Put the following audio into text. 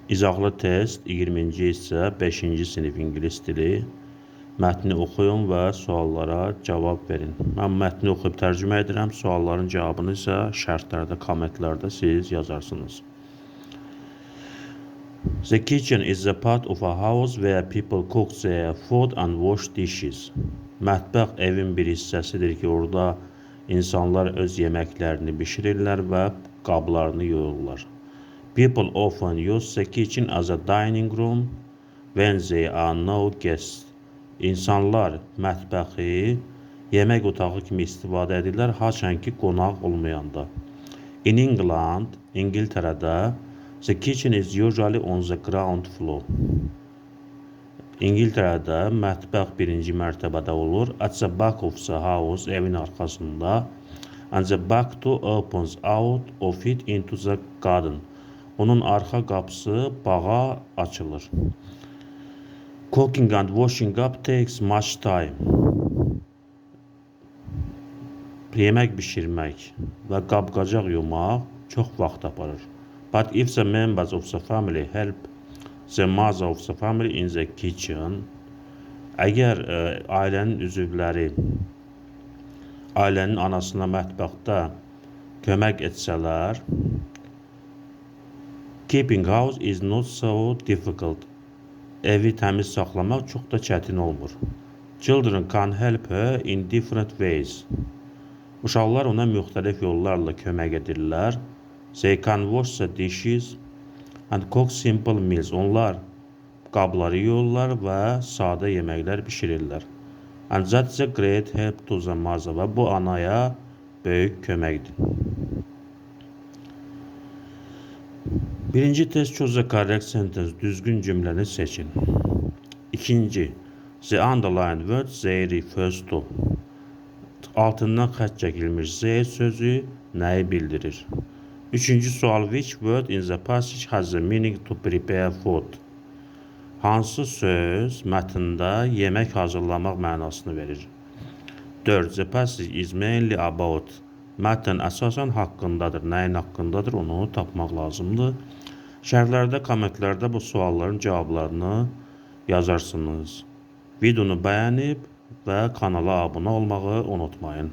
İzahlı test 20-ci hissə 5-ci sinif ingilis dili. Mətni oxuyun və suallara cavab verin. Mən mətni oxuyub tərcümə edirəm. Sualların cavabını isə şərhlərdə, kommentlərdə siz yazarsınız. The kitchen is the part of a house where people cook their food and wash dishes. Mətbəx evin bir hissəsidir ki, orada insanlar öz yeməklərini bişirirlər və qablarını yuyurlar. People often use the kitchen as a dining room when there are no guests. İnsanlar mətbəxi yemək otağı kimi istifadə edirlər, haçan ki qonaq olmayanda. In England, İngiltərədə, the kitchen is usually on the ground floor. İngiltərədə mətbəx birinci mərtəbədə olur. At the back of the house, evin arxasında. And the back door opens out of it into the garden. Onun arxa qapısı bağa açılır. Cooking and washing up takes much time. Yemək bişirmək və qab-qacaq yumaq çox vaxt aparır. But if the members of the family help the mother of the family in the kitchen, əgər ailənin üzvləri ailənin anasına mətbəxdə kömək etsələr, keeping house is not so difficult. Evi təmiz saxlamaq çox da çətin olmur. Children can help her in different ways. Uşaqlar ona müxtəlif yollarla kömək edirlər. They can wash the dishes and cook simple meals. Onlar qabları yuyurlar və sadə yeməklər bişirirlər. And that's a great help to the mother. Və bu anaya böyük köməkdir. Birinci test choose the correct sentence. Düzgün cümləni seçin. İkinci, the underlined word they refers to. Altından xətt çəkilmiş Z sözü nəyi bildirir? Üçüncü sual, which word in the passage has the meaning to prepare food? Hansı söz mətndə yemək hazırlamaq mənasını verir? 4. The passage is mainly about. Mətn əsasən haqqındadır. Nəyin haqqındadır, onu tapmaq lazımdır. Şərhlərdə, kommentlərdə bu sualların cavablarını yazarsınız. Videonu bəyənib və kanala abunə olmağı unutmayın.